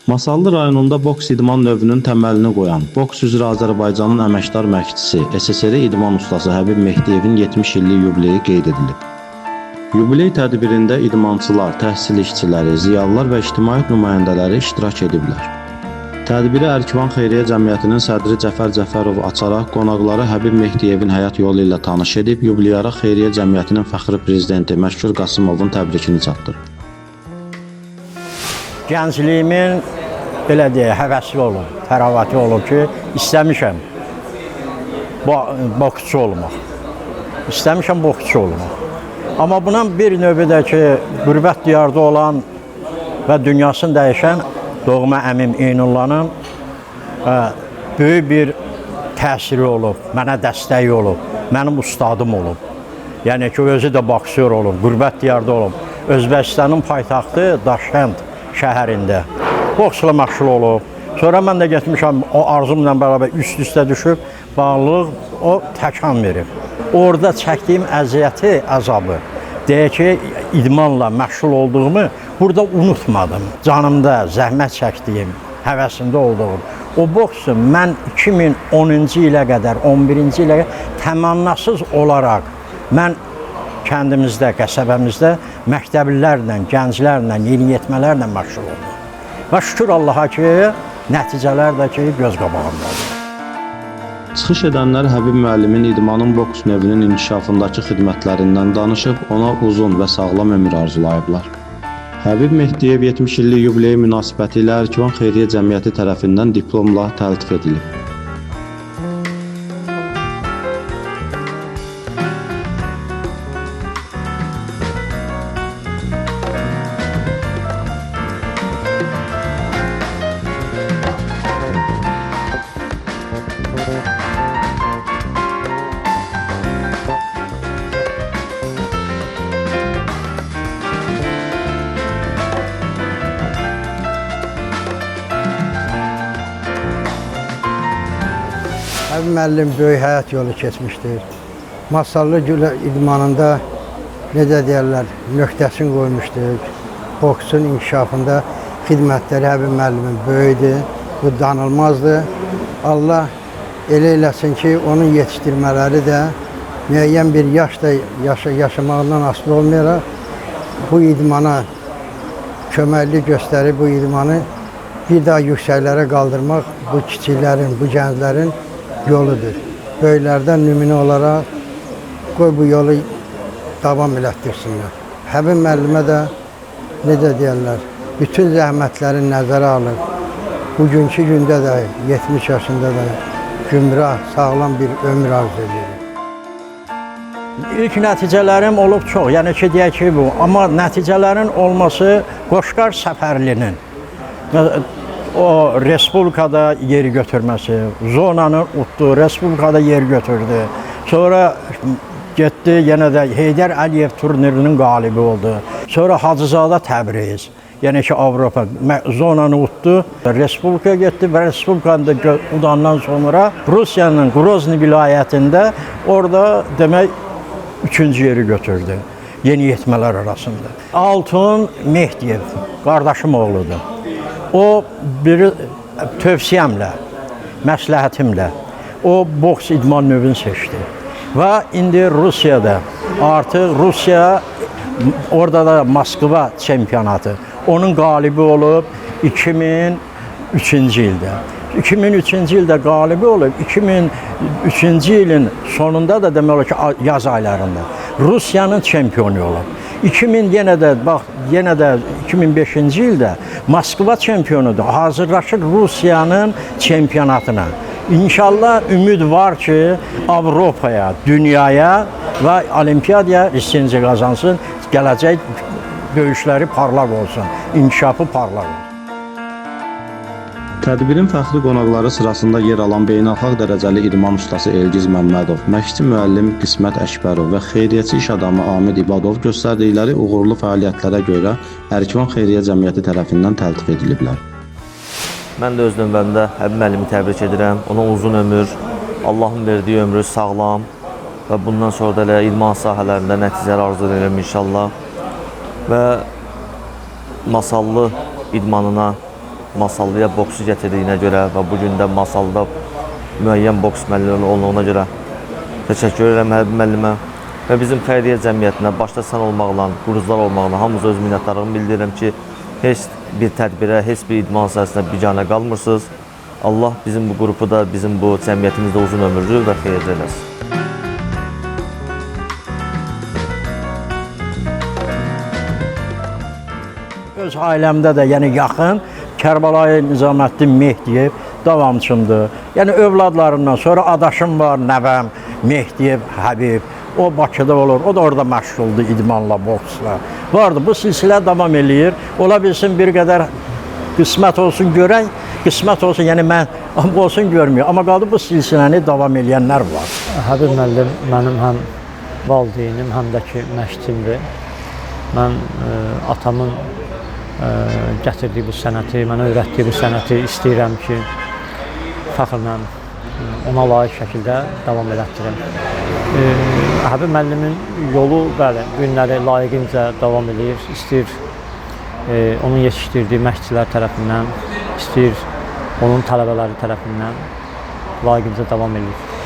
Masallı rayonunda boks idman növünün təməlini qoyan, boks üzrə Azərbaycanın əməkdar məşqçisi, SSR idman ustası Həbib Mehdiyevin 70 illik yubileyi qeyd edilib. Yubiley tədbirində idmançılar, təhsil işçiləri, ziyalılar və ictimaiyyət nümayəndələri iştirak ediblər. Tədbiri Ərkivan Xeyriyyə Cəmiyyətinin sədri Cəfər Cəfərov açaraq qonaqları Həbib Mehdiyevin həyat yolu ilə tanış edib, yubileyara Xeyriyyə Cəmiyyətinin fəxri prezidenti Məşhur Qasımovun təbrikini çatdırıb. Gəncliyimin belə deyək, həvəsi olub, təravəti olub ki, istəmişəm boksçu olmaq. İstəmişəm boksçu olmaq. Amma buna bir növbədə ki, qürbət diyarda olan və dünyasını dəyişən doğma əmim Eynullahın böyük bir təsiri olub, mənə dəstəyi olub, mənim ustadım olub. Yəni ki, özü də boksör olub, qürbət diyarda olub. Özbəkistanın paytaxtı Daşkənd şəhərində boksla məşğul olub. Sonra mən də getmişəm, o arzumla bərabər üst-üstə düşüb, bağlılıq o təkan verib. Orada çəkdiyim əziyyəti, əzabı, deyək ki, idmanla məşğul olduğumu burada unutmadım. Canımda zəhmət çəkdiyim, həvəsində olduğum o boksu mən 2010-cu ilə qədər, 11-ci ilə qədər təmannasız olaraq mən kəndimizdə, qəsəbəmizdə məktəblilərlə, gənclərlə, yeniyetmələrlə məşğul oldum. Və şükür Allaha ki, nəticələr də ki, göz qabağındadır. Çıxış edənlər Həbib müəllimin idmanın boks növünün inkişafındakı xidmətlərindən danışıb, ona uzun və sağlam ömür arzulayıblar. Həbib Mehdiyev 70 illik yubileyi münasibətilə Ərkivan Xeyriyyə Cəmiyyəti tərəfindən diplomla təltif edilib. Həbib müəllim böyük həyat yolu keçmişdir. Masallı gülə idmanında necə deyərlər, nöqtəsini qoymuşdur. Boksun inkişafında xidmətləri Həbib müəllimin böyükdür. Bu danılmazdır. Allah elə eləsin ki, onun yetişdirmələri də müəyyən bir yaşda yaşamağından asılı olmayaraq bu idmana köməklik göstərib bu idmanı bir daha yüksəklərə qaldırmaq bu kiçiklərin, bu gənclərin yoludur. Böyüklərdən nümunə olaraq qoy bu yolu davam elətdirsinlər. Həbib müəllimə də necə deyərlər, bütün zəhmətləri nəzərə alıb, bugünkü gündə də 70 yaşında da gümrah, sağlam bir ömür arzu edirik. İlk nəticələrim olub çox, yəni ki, deyək ki, bu. Amma nəticələrin olması Qoşqar Səfərlinin o respublikada yeri götürməsi, zonanı utdu, respublikada yer götürdü. Sonra getdi, yenə də Heydər Əliyev turnirinin qalibi oldu. Sonra Hacızadə Təbriz, yəni ki, Avropa zonanı utdu, respublikaya getdi və respublikanı da udandan sonra Rusiyanın Grozny vilayətində orada demək üçüncü yeri götürdü yeniyetmələr arasında. Altun Mehdiyev, qardaşım oğludur. O bir tövsiyəmlə, məsləhətimlə o boks idman növünü seçdi. Və indi Rusiyada, artıq Rusiya, orada da Moskva çempionatı, onun qalibi olub 2003-cü ildə. 2003-cü ildə qalibi olub, 2003-cü ilin sonunda da demək olar ki, yaz aylarında Rusiyanın çempionu olub. 2000 yenə də bax, yenə də 2005-ci ildə Moskva çempionudur. Hazırlaşır Rusiyanın çempionatına. İnşallah ümid var ki, Avropaya, dünyaya və olimpiyadaya lisenziya qazansın, gələcək döyüşləri parlaq olsun, inkişafı parlaq olsun. Tədbirin fəxri qonaqları sırasında yer alan beynəlxalq dərəcəli idman ustası Elgiz Məmmədov, məşqçi müəllim Qismət Əkbərov və xeyriyyəçi iş adamı Amid İbadov göstərdikləri uğurlu fəaliyyətlərə görə Ərkivan Xeyriyyə Cəmiyyəti tərəfindən təltif ediliblər. Mən də öz növbəmdə Həbib müəllimi təbrik edirəm. Ona uzun ömür, Allahın verdiyi ömrü sağlam və bundan sonra da elə idman sahələrində nəticələr arzu edirəm inşallah. Və Masallı idmanına Masallıya boksu gətirdiyinə görə və bu gün də Masallıda müəyyən boks müəllimi olduğuna görə təşəkkür edirəm Həbib müəllimə və bizim xeyriyyə cəmiyyətinə, başda sən olmaqla, quruzlar olmaqla hamımıza öz minnətdarlığımı bildirirəm ki, heç bir tədbirə, heç bir idman sahəsinə biganə qalmırsınız. Allah bizim bu qrupu da, bizim bu cəmiyyətimizi də uzun ömürlü və xeyirli eləsin. Öz ailəmdə də, yəni yaxın Kərbəlayı Nizaməddin Mehdiyev davamçımdır. Yəni övladlarımdan sonra adaşım var, nəvəm Mehdiyev Həbib. O Bakıda olur, o da orada məşğuldur idmanla, boksla. Vardı, bu silsilə davam eləyir. Ola bilsin bir qədər qismət olsun görək, qismət olsun, yəni mən olsun görmüyor. Amma qaldı bu silsiləni davam eləyənlər var. Həbib müəllim mənim həm valideynim, həm də ki məşqçimdir. Mən atamın gətirdiyi bu sənəti, mənə öyrətdiyi bu sənəti istəyirəm ki, fəxrlə ona layiq şəkildə davam elətdirim. Həbib müəllimin yolu, bəli, günləri layiqincə davam eləyir. İstəyir onun yetişdirdiyi məşqçilər tərəfindən, istəyir onun tələbələri tərəfindən layiqincə davam eləyir.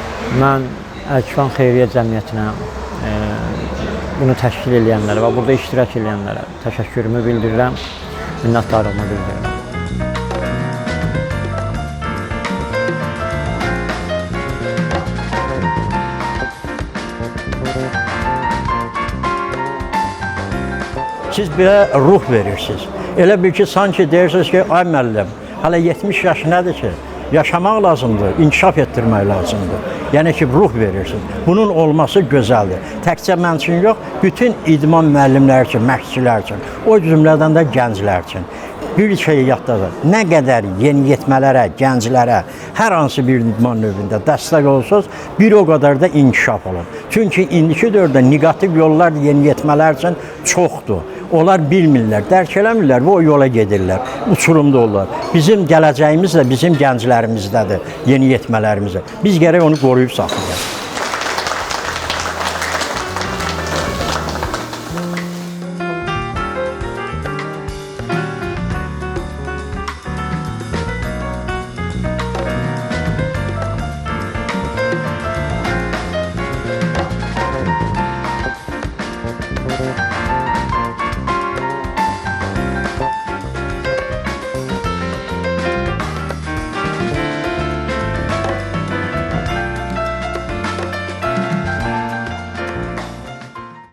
Mən Əlkivan Xeyriyyə Cəmiyyətinə, bunu təşkil eləyənlərə və burada iştirak eləyənlərə təşəkkürümü bildirirəm, minnətdarlığımı bildirirəm. Siz belə ruh verirsiniz. Elə bil ki, sanki deyirsiniz ki, ay müəllim, hələ 70 yaş nədir ki? Yaşamaq lazımdır, inkişaf etdirmək lazımdır. Yəni ki, ruh verirsiniz. Bunun olması gözəldir. Təkcə mən üçün yox, bütün idman müəllimləri üçün, məşqçilər üçün, o cümlədən də gənclər üçün. Bir şey yaddadır. Nə qədər yeniyetmələrə, gənclərə, hər hansı bir idman növündə dəstək olsunuz, bir o qədər də inkişaf olur. Çünki indiki dövrdə neqativ yollar yeniyetmələr üçün çoxdur. Onlar bilmirlər, dərk eləmirlər və o yola gedirlər, uçurumda olurlar. Bizim gələcəyimiz də bizim gənclərimizdədir, yeniyetmələrimizdə. Biz gərək onu qoruyub saxlayaq.